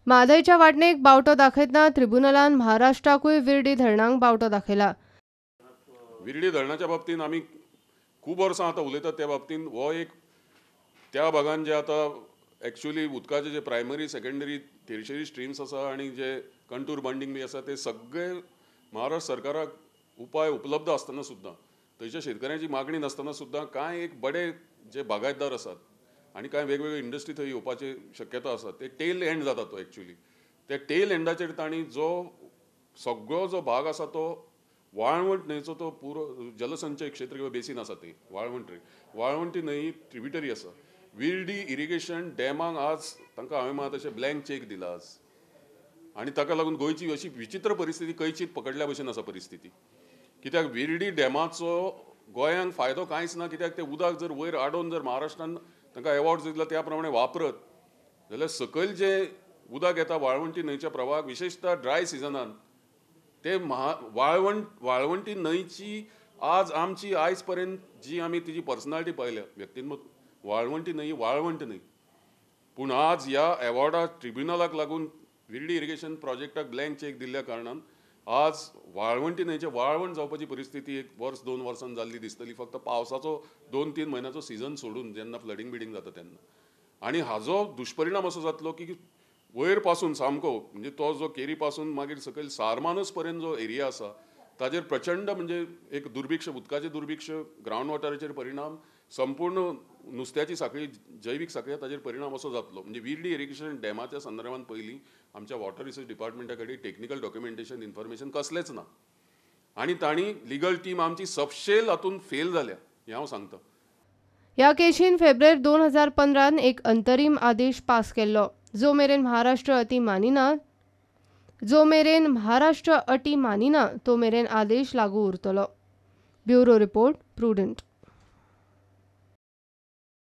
म्हादयच्या वांटणेक बावटो दाखयतना ट्रिब्युनलान महाराष्ट्राकूय विर्डी धरणांक बावटो दाखयला. विर्डी धरणाच्या बाबतींत आमी खूब वर्सां आतां उलयतात त्या बाबतींत हो एक त्या भागान जे आतां एक्चुअली उदकाचे जे प्रायमरी, सेकंडरी, टेरिशरी स्ट्रीम्स आसा आनी जे कंटूर बंडींग बी आसा ते सगळे महाराष्ट्र सरकाराक उपाय उपलब्ध आसतना सुद्दां थंयच्या शेतकऱ्यांची मागणी नासतना सुद्दां कांय एक बडे जे बागायतदार आसात आनी कांय वेगवेगळे इंडस्ट्री थंय येवपाची शक्यता आसा ते टेल एंड जाता तो एक्चुअली त्या टेल एंडाचेर तांणी जो सगळो जो भाग आसा तो वाळवंट न्हंयचो तो पुरो जलसंचय क्षेत्र किंवा बेसीन आसा ते वाळवंट वाळवंटी न्हंय ट्रिब्युटरी आसा. विर्डी इरिगेशन डॅमाक आज तांकां हांवें म्हणा तशें ब्लँक चेक दिला आज आनी ताका लागून गोंयची अशी विचित्र परिस्थिती कैचीत पकडल्या भशेन आसा परिस्थिती. कित्याक विर्डी डॅमाचो गोंयांक फायदो कांयच ना, कित्याक ते उदक जर वयर आडोवन जर महाराष्ट्रान तांकां एवॉर्ड दिला त्या प्रमाणे वापरत जाल्यार सकयल जे उदक येता वाळवंटी न्हंयच्या प्रवाहाक विशेषतः ड्राय सिजनान ते वाळवंटी न्हंयची आज आमची आयज पर्यंत जी आमी तिजी पर्सनालिटी पळयल्या व्यक्तिमत्व वाळवंटी न्हंय वाळवंट न्हय, पूण आज ह्या एवॉर्डा ट्रिब्युनलाक लागून विर्डी इरिगेशन प्रोजेक्टाक ब्लँक चेक दिल्ल्या कारणान आज वाळवंटी न्हंयचें वाळवंट जावपाची परिस्थिती एक वर्स दोन वर्सान जाल्ली दिसतली, फक्त पावसाचो 2-3 म्हयन्याचो सिजन सोडून जेन्ना फ्लडींग बिडींग जाता तेन्ना. आनी हाजो दुश्परिणाम असो जातलो की वयर पासून सामको म्हणजे तो जो केरी पासून मागीर सकयल सारमानस पर्यंत जो एरिया आसा ताजेर प्रचंड म्हणजे एक दुर्भिक्ष, उदकाचें दुर्भिक्ष, ग्रावंड वॉटराचेर परिणाम, संपूर्ण नुस्त्याची साखळी, जैवीक साखळी ताजेर परिणाम असो जातलो. म्हणजे विर्डी इरिगेशन डॅमाच्या संदर्भात पयलीं आमच्या वॉटर रिसोर्स डिपार्टमेंटा कडेन टेक्निकल डॉक्युमेंटेशन इन्फॉर्मेशन कसलेंच ना आनी तांणी लिगल टीम आमची सपशेल हातूंत फेल जाल्या हें हांव सांगता. ह्या केशीन फेब्रुवारी 2015 एक अंतरीम आदेश पास केल्लो. जो मेरेन महाराष्ट्र अटी मानिना तो मेरेन आदेश लागू उरतलो. Bureau report, Prudent.